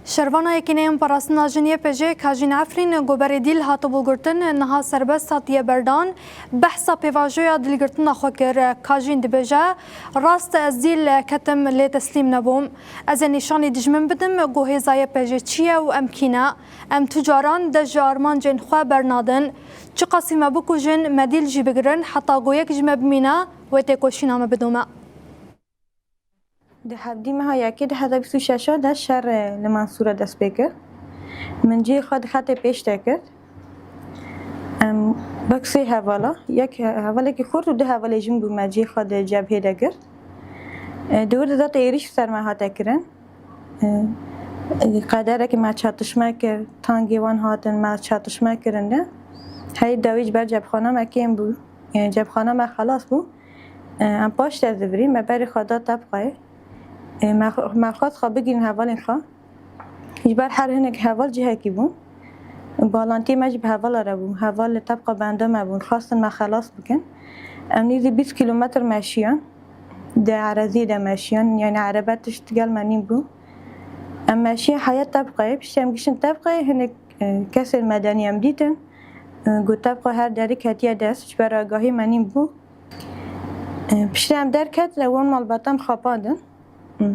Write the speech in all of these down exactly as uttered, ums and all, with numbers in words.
Şervana Yekîneyên Parastina Jin Y P J Kajîn Efrîn ku berê dîl hatibû girtin, niha serbest hatiye berdan, behsa pêvajoya dilgirtina xwe kir. Kajîn dibêje, Rast e, ez dîl ketim lê teslîm nebûm. Ez ê nîşanî dijmin bidim ku hêza Y P J çi ye û em kî ne. Em tu caran dest ji armancên xwe bernadin. Çiqasî me bikujin, me dîl jî bigirin, heta ku yek ji me bimîne, wê têkoşîna me bidome. Di hevdî meha yekê du hezar bîst û şeş de şer li Mansûra dest pê kir. Min cihê xwe di xetê pêş de kir. Em wek sê hevala, yek he-, hevalekî xurt û du hevalê jin bû me cihê xwe di cebhê de girt. E, di wir de zat êrîş ser me hate kirin. E, qederekî me çatişme kir, tangê wan hatin, me çatişme kirin de. Hey dawî ji ber cebxana me kêm bû. E, cebxana me xelas bû. E, em paş de zivirîn, me berê xwe da tebqayê. E, me, me xwest xwe bigihînin hevalên xwe. Ji ber her hinek heval cihekî bûn. Balantiyê me jî bi hevala re bû. Heval li tebqa benda me bûn. Xwestin me xelas bikin. Em nîzî bîst kîlometr meşiyan. Di ereziyê de meşiyan. Yani erebe tişt gel me nîn bû. Em meşiye heya tebqayê. Piştî em giştin tebqayê hinek, e, kesên medenî em dîtin. E, got tebqa her derî ketiye dest. Ji ber agahî me nîn bû. E, piştî em derketin, wan malbatan xapandin. Hmm.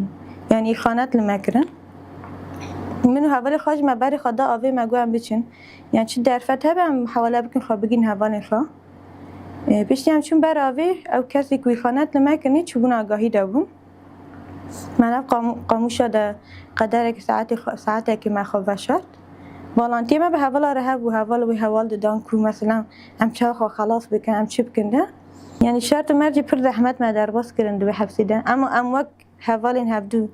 Yani îxanet li me kirin. Min û hevalê xwe jî me berê xwe da avê, me got em biçin. Yani çi derfet hebe em hewale bikin xwe bigihîn hevalên xwe. E, piştî em çûn ber avê, ew kesê ku îxanet li me kirinî çûbûn agahî de bûn. Me nav qam-, qamûşa de qederekî saetê xwe, saetekî me xwe veşart. Balantiyê me bi hevala re hebû, heval wê heval didan ku mesela em çawa xwe xelas bikin, em çi bikin de. Yani şert û mercê pir zehmet me derbas kirin di wê hepsê de. Ema em wek hevalên hevdû,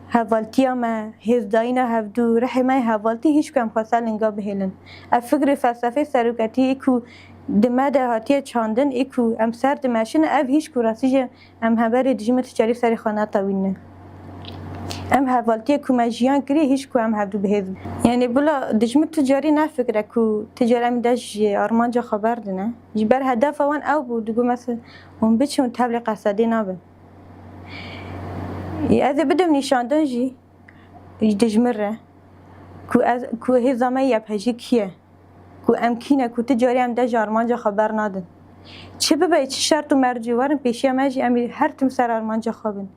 hevaltiya me, hêzdayîna hevdû, rihê me yê hevaltî hîç ku em xwe ser linga bihêlin. Ev fikr û felsefeyê seroketiyê ku di me de hatiye çandin, ê ku em ser dimeşin, ev hîç ku rastî jî em heberê dijmin tu carî serê xwe netewîne. Em hevaltiyê ku me jiyan kiriye hîç ku em hevdû bihêz bin. Yani bila dijmin tu carî nefikire ku tu carî em de ji armanca xwe berdine. Ji ber hedefa wan ew bû, digot mesela hûn biçin û tevlê qesedê nabin. Ez ê bidim nîşandin jî ji dijmin re ku ez, ku hêza me Y P J kî ye, ku em kî ne, ku tu carî em de ji armanca xwe bernadin. Çi bibe, çi şert û mercî werin pêşiya me jî em ê her tim ser armanca xwe bin.